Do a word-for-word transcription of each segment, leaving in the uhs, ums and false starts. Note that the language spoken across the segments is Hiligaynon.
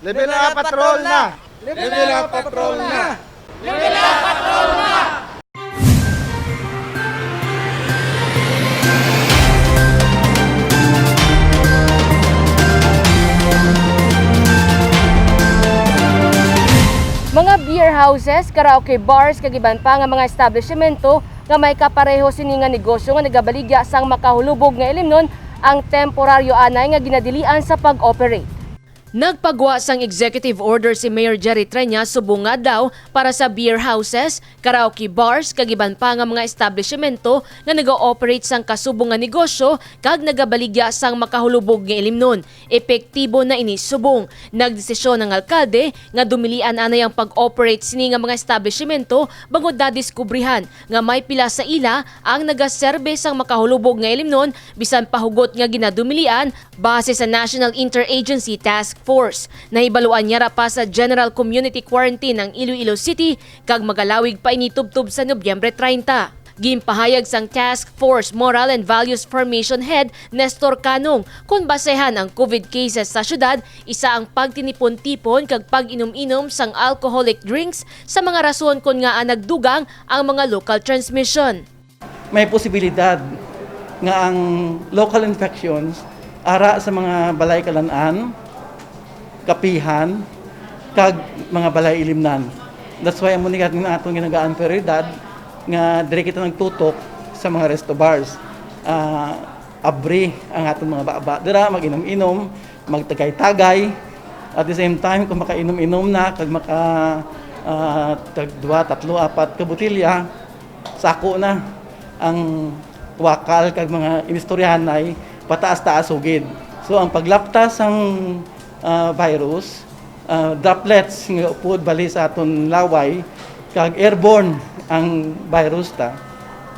Level up, patrol na! Level up, patrol na! Mga beer houses, karaoke bars, kag iban pa nga mga establishmento nga may kapareho sini nga negosyo nga nagabaligya sang makahulubog nga ilimnon ang temporaryo anay nga ginadilian sa pag-operate. Nagpagwa sang executive order si Mayor Jerry Treñas subong nga adlaw para sa beer houses, karaoke bars, kag iban pa nga mga establishmento nga nag-ooperate sang kasubong nga negosyo kag nagabaligya sang makahulubog nga ilimnon. Epektibo na ini subong nagdesisyon ang alkalde nga dumilian anay ang pag-operate sini nga mga establishmento bangod nadiskubrihan nga may pila sa ila ang nagaserbe sang makahulubog nga ilimnon bisan pa hugot nga ginadumilian. Base sa National Interagency Task Force, nahibaluan niya ra pa sa General Community Quarantine ang Iloilo City kag magalawig pa ini tubtob sa Nobyembre treinta. Ginpahayag sang Task Force Moral and Values Formation Head Nestor Canong kon basehan ang COVID cases sa syudad, isa ang pagtinipon-tipon kag pag-inom-inom sang alcoholic drinks sa mga rason kon ngaa nagdugang ang mga local transmission. May posibilidad nga ang local infections ara sa mga balay kalan-an, kapihan, kag mga balay ilimnan. That's why amo ni nga atong ginagaan prioridad nga diri kita nagtutok sa mga resto bars. Ah, abri ang atong mga baba dira, mag-inom-inom, magtagay-tagay. At the same time, kung makainom-inom na, kag maka ah, tag duha, tatlo, apat ka botelya, sako na ang wakal kag mga inistoryahanay pataas-taas hugid. So ang paglapta sang ah, virus, ah, droplets nga upod bali sa aton laway kag airborne ang virus ta,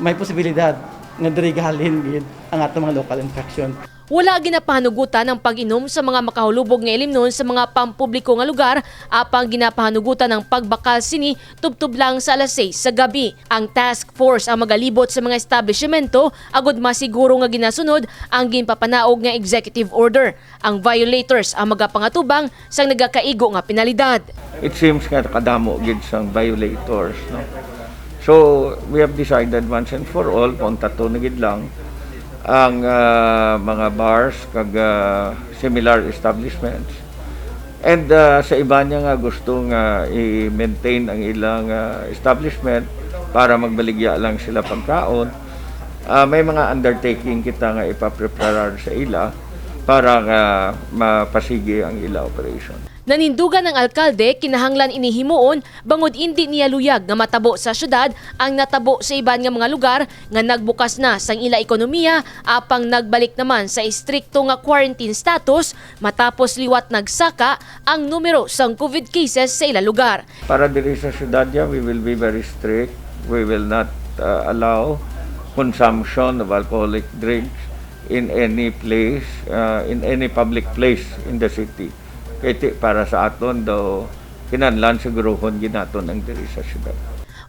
may posibilidad nga diri gahalin gid ang aton mga local infection. Wala ginapahanugutan ang pag-inom sa mga makahulubog nga ilimnon sa mga pampubliko nga lugar, apang ginapahanugutan ang pagbakal sini tubtob lang sa alas sais sa gabi. Ang task force ang magalibot sa mga establishmento agud masiguro nga ginasunod ang ginpapanaog nga executive order. Ang violators ang magapangatubang sang nagakaigo nga penalidad. It seems nga kadamo gid sang violators, no? So, we have decided once and for all, pauntaton na gid lang ang ah, mga bars kag ah, similar establishments. And ah, sa iba niya nga gusto nga i-maintain ang ilang ah, establishment para magbaligya lang sila pagkaon, ah, may mga undertaking kita nga ipapreparar sa ila para nga mapasigi ang ila operation. Nanindugan ang alkalde, kinahanglan ini himuon bangod indi niya luyag nga matabo sa syudad ang natabo sa iban nga mga lugar nga nagbukas na sang ila ekonomiya apang nagbalik naman sa estrikto nga quarantine status matapos liwat nagsaka ang numero sang COVID cases sa ila lugar. Para diri sa syudad ya, we will be very strict. We will not uh, allow consumption of alcoholic drinks in any place, uh, in any public place in the city. Kay ti para sa aton daw kinahanglan siguruhon gid naton ang diri sa syudad.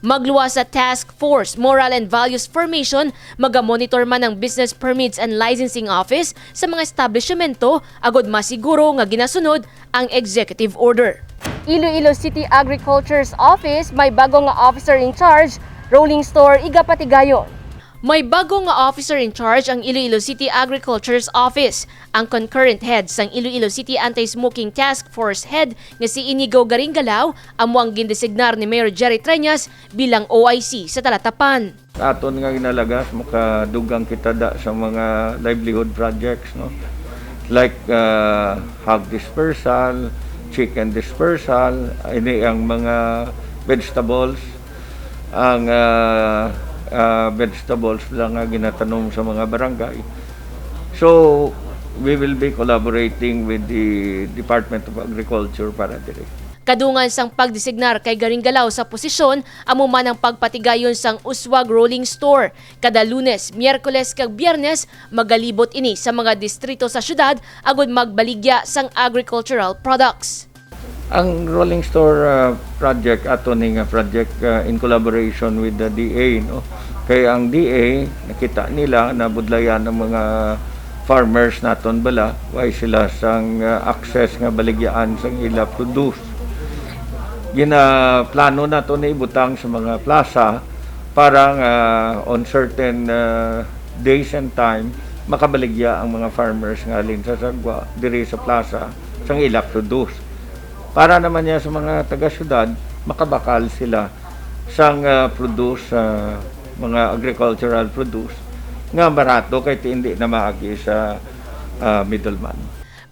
Magluwas sa Task Force Moral and Values Formation, magamonitor man ang Business Permits and Licensing Office sa mga establishmento agud masiguro nga ginasunod ang executive order. Iloilo City Agriculture's Office may bago nga officer in charge, Rolling Store, Igapatigayon. May bago nga officer in charge ang Iloilo City Agriculture's Office. Ang concurrent head sang Iloilo City Anti-Smoking Task Force Head nga si Inigo Garingalao amo ang gindesignar ni Mayor Jerry Treñas bilang O I C sa Talatapan. Aton nga ginalagas, makadugang kita da sa mga livelihood projects, no? Like uh, hog dispersal, chicken dispersal, ini ang mga vegetables, ang uh, uh, vegetables lang nga ginatanom sa mga barangay. So, we will be collaborating with the Department of Agriculture para diri. Kadungan sang pagdesignar kay Garingalao sa posisyon, amo man ang pagpatigayon sang uswag rolling store. Kada Lunes, Miyerkules, kag Biyernes, magalibot ini sa mga distrito sa syudad agud magbaligya sang agricultural products. Ang rolling store uh, project ato ni nga project uh, in collaboration with the D A, no. Kay ang D A nakita nila nabudlayan ang mga Farmers naton bala, way sila sang, ah, access nga baligyaan sang ila produce. Ginaplano nato na ibutang sa mga plaza para nga on certain, ah, days and time, makabaligya ang mga farmers nga halin sa Sagwa diri sa plaza sang ila produce. Para naman niya sa mga taga-syudad, makabakal sila sang, ah, produce, ah, mga agricultural produce nga barato kay ti hindi na maagi sa, ah, middleman.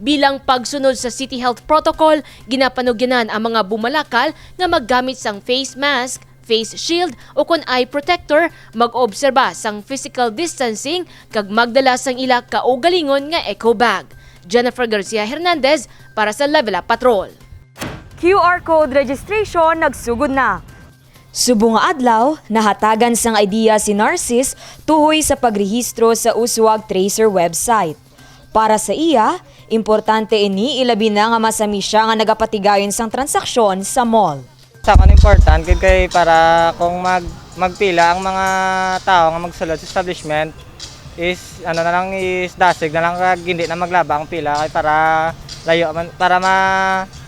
Bilang pagsunod sa City Health Protocol, ginapanugyanan ang mga bumalakal nga maggamit sang face mask, face shield, ukon eye protector, mag-obserba sang physical distancing, kag magdala sang ila kaugalingon nga eco bag. Jennifer Garcia Hernandez para sa Level Up Patrol. Q R code registration nagsugod na. Subong nga adlaw, nahatagan sang idea si Narcis tuhoy sa pagrehistro sa Uswag Tracer website. Para sa iya, importante ini, ilabi na nga masami sia nga nagapatigayon sang transaksyon sa mall. Sa akon, important gid kay para kung mag magpila ang mga tawo nga magsulod sa establishment, is ano na lang, is dasig na lang kag hindi na maglaba ang pila kay para layo man, para ma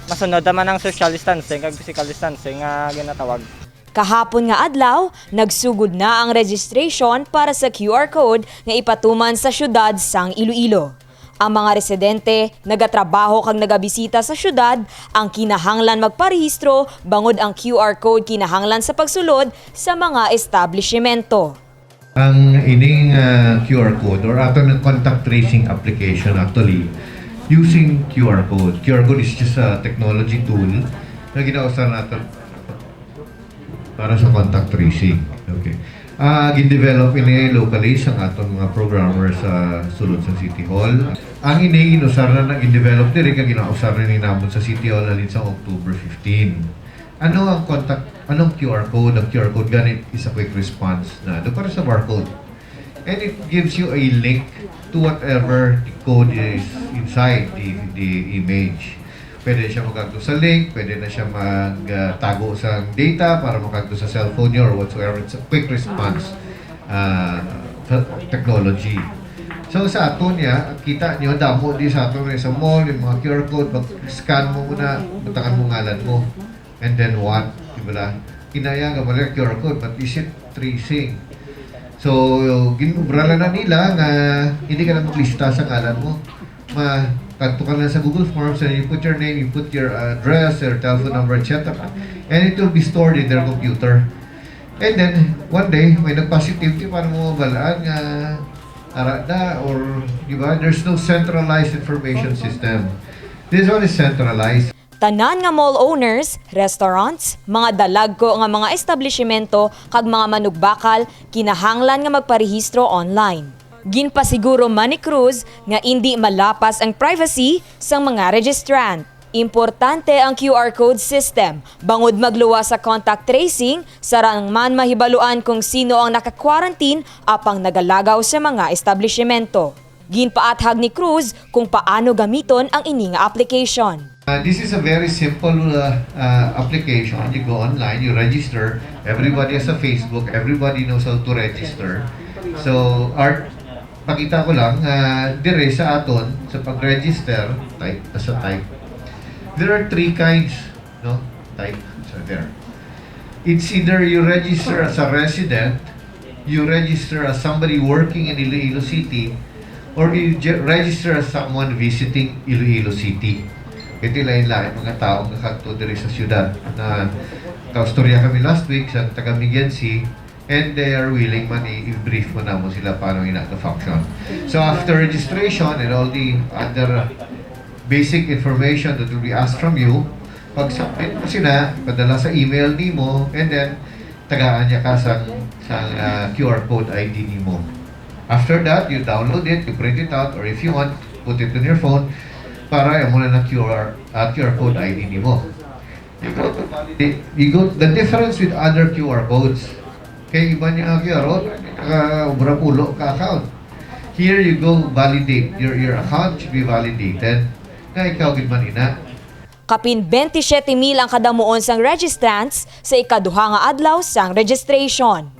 masunod naman ang social distancing kag physical distancing nga ginatawag. Kahapon nga adlaw, nagsugod na ang registration para sa Q R code nga ipatuman sa siyudad sang Iloilo. Ang mga residente, nagatrabaho kag nagabisita sa siyudad ang kinahanglan magparehistro bangod ang Q R code kinahanglan sa pagsulod sa mga establishimento. Ang ining ah, Q R code or ato ng contact tracing application actually using Q R code. Q R code is just a technology tool na ginausar nato para sa contact tracing. Okay. Ah, gin-develop ini locally sa aton mga programmer sa sulod sa City Hall. Ang ini ginusar na nang gin-develop diri kag ginausar na ni namon sa City Hall halin sa October fifteen. Ano ang contact, anong Q R code? Ang Q R code gani is a quick response na do para sa barcode. And it gives you a link to whatever the code is inside the, the image. Pwede siya magkagto sa link, pwede na siya magtago sa data para makagto sa cellphone niyo or whatsoever. It's a quick response uh, technology. So sa ato niya, kita niyo, damo di sa ato sa mall, yung mga Q R code, mag-scan mo muna, butangan mo ngalan mo. And then what? Di ba? Kinaya nga wala Q R code, but is it tracing? So, ginubra lang na nila nga hindi ka na maglista sa ngalan mo. Ma, kadto ka na sa Google Forms and you put your name, you put your address, your telephone number, et cetera. And it will be stored in their computer. And then, one day, may nag-positive, di paano mo mabalaan nga ara na, or, di ba, there's no centralized information system. This one is centralized. Tanan nga mall owners, restaurants, mga dalagko nga mga establishimento kag mga manugbakal kinahanglan nga magparehistro online. Ginpasiguro man ni Cruz nga indi malapas ang privacy sang mga registrant. Importante ang Q R code system bangod magluwas sa contact tracing, sarang man mahibaluan kung sino ang naka-quarantine apang nagalagaw sa mga establishimento. Ginpaathag ni Cruz kung paano gamiton ang ini nga application. Uh, this is a very simple uh, uh, application. You go online, you register. Everybody has a Facebook. Everybody knows how to register. So, Art, pakita ko lang, uh, dire sa aton, sa pag-register, type, sa type, there are three kinds, no? Type, so there. It's either you register as a resident, you register as somebody working in Iloilo City, or you register as someone visiting Iloilo City. Iti lain-lain mga tao nga kadto diri sa siyudad na kaustorya kami last week sa taga Migensi, and they are willing man i-brief mo namo sila paano ina ka function. So after registration and all the other basic information that will be asked from you, pag-submit mo sila, padala sa email nimo, and then tagaan niya ka sang, sang uh, Q R code I D nimo. After that, you download it, you print it out, or if you want, put it on your phone para amo na na Q R, uh, Q R code I D nimo. You go to validate, you go, the difference with other Q R codes, kay iba niya ang Q R code, naka-obra pulo ka account. Here you go validate, your, your account should be validated. Nga ikaw gid man ina. Kapin twenty-seven mil ang kadamuon sang registrants sa ikaduha nga adlaw sang registration.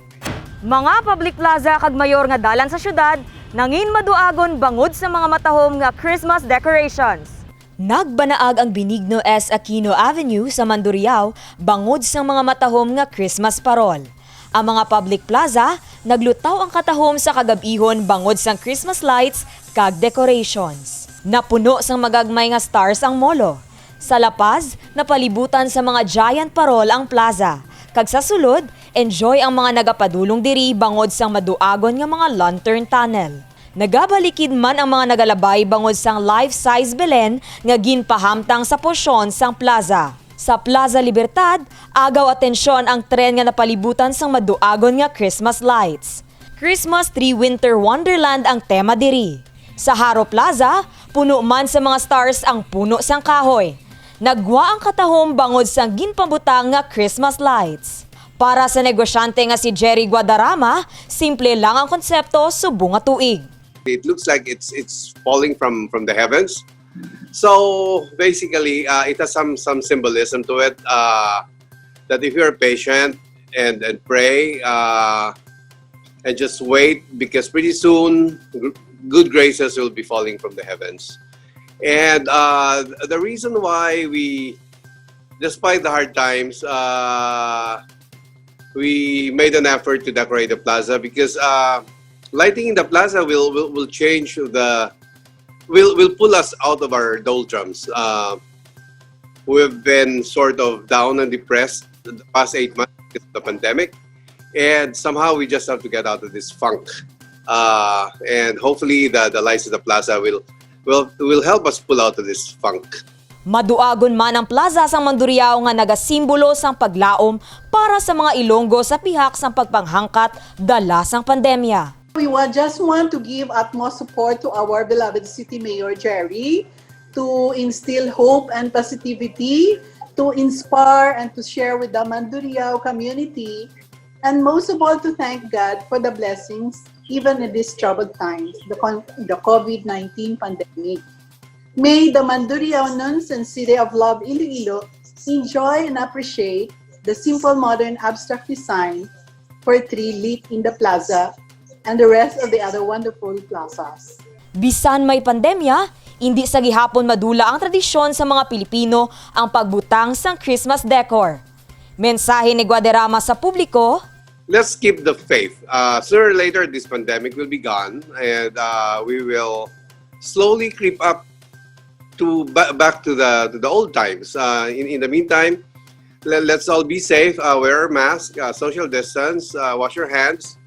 Mga public plaza kag mayor nga dalan sa syudad Nangin maduagon bangod sa mga matahom nga Christmas decorations. Nagbanaag ang Benigno S. Aquino Avenue sa Mandurriao bangod sang mga matahom nga Christmas parol. Ang mga public plaza naglutaw ang katahom sa kagab-ihon bangod sang Christmas lights kag decorations. Napuno sang magagmay nga stars ang Molo. Sa La Paz, napalibutan sa mga giant parol ang plaza, kag sa sulod, enjoy ang mga nagapadulong diri bangod sang maduagon nga mga lantern tunnel. Nagabalikid man ang mga nagalabay bangod sang life-size Belen nga ginpahamtang sa porsyon sang plaza. Sa Plaza Libertad, agaw atensyon ang tren nga napalibutan sang maduagon nga Christmas lights. Christmas Tree Winter Wonderland ang tema diri. Sa Jaro Plaza, puno man sa mga stars ang puno sang kahoy. Naggwa ang katahom bangod sang ginpabutang nga Christmas lights. Para sa negosyante nga si Jerry Guadarrama, simple lang ang konsepto subong nga tuig. It looks like it's it's falling from from the heavens. So basically, uh, it has some some symbolism to it. Uh, that if you're patient and and pray, uh, and just wait, because pretty soon gr- good graces will be falling from the heavens. And uh, the reason why we, despite the hard times, uh, we made an effort to decorate the plaza because uh, lighting in the plaza will will, will change the will will pull us out of our doldrums. Uh, we've been sort of down and depressed the past eight months because of the pandemic, and somehow we just have to get out of this funk. Uh, and hopefully, the the lights of the plaza will will will help us pull out of this funk. Maduagon man ang plaza sang Mandurriao nga nagasimbolo sang paglaom para sa mga Ilonggo sa pihak sang pagpanghangkat dala sang pandemya. We wa- just want to give utmost support to our beloved City Mayor Jerry to instill hope and positivity, to inspire and to share with the Mandurriao community, and most of all to thank God for the blessings even in these troubled times, the, con- the COVID nineteen pandemic. May the Mandurriaonons and City of Love Iloilo enjoy and appreciate the simple modern abstract design for tree lit in the plaza and the rest of the other wonderful plazas. Bisan may pandemya, indi sa gihapon madula ang tradisyon sa mga Pilipino ang pagbutang sang Christmas decor. Mensahe ni Guadarrama sa publiko, Let's keep the faith. Uh, sooner or later, this pandemic will be gone, and uh, we will slowly creep up to ba- back to the to the old times. Uh, in in the meantime, le- let's all be safe. Uh, wear our mask, uh, social distance, uh, wash your hands.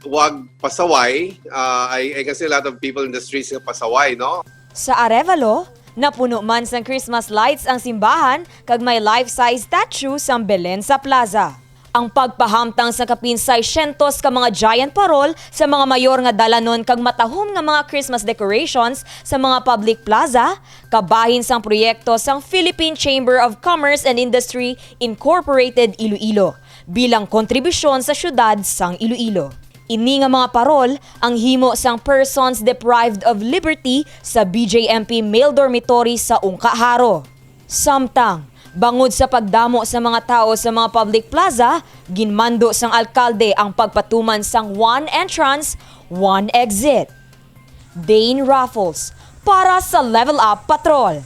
Wag pasaway. Uh, I, I can see a lot of people in the streets nga pasaway, no? Sa Arevalo, napuno man sang Christmas lights ang simbahan kag may life-size statue sang Belen sa plaza. Ang pagpahamtang sa kapin sesenta ka mga giant parol sa mga mayor nga dalanon kag matahom nga mga Christmas decorations sa mga public plaza, kabahin sang proyekto sang Philippine Chamber of Commerce and Industry Incorporated Iloilo bilang kontribusyon sa siyudad sang Iloilo. Ini nga mga parol ang himo sang Persons Deprived of Liberty sa B J M P male dormitory sa Ungka, Jaro. Samtang, bangod sa pagdamo sa mga tawo sa mga public plaza, ginmando sang alkalde ang pagpatuman sang one entrance, one exit. Dane Raffles para sa Level Up Patrol.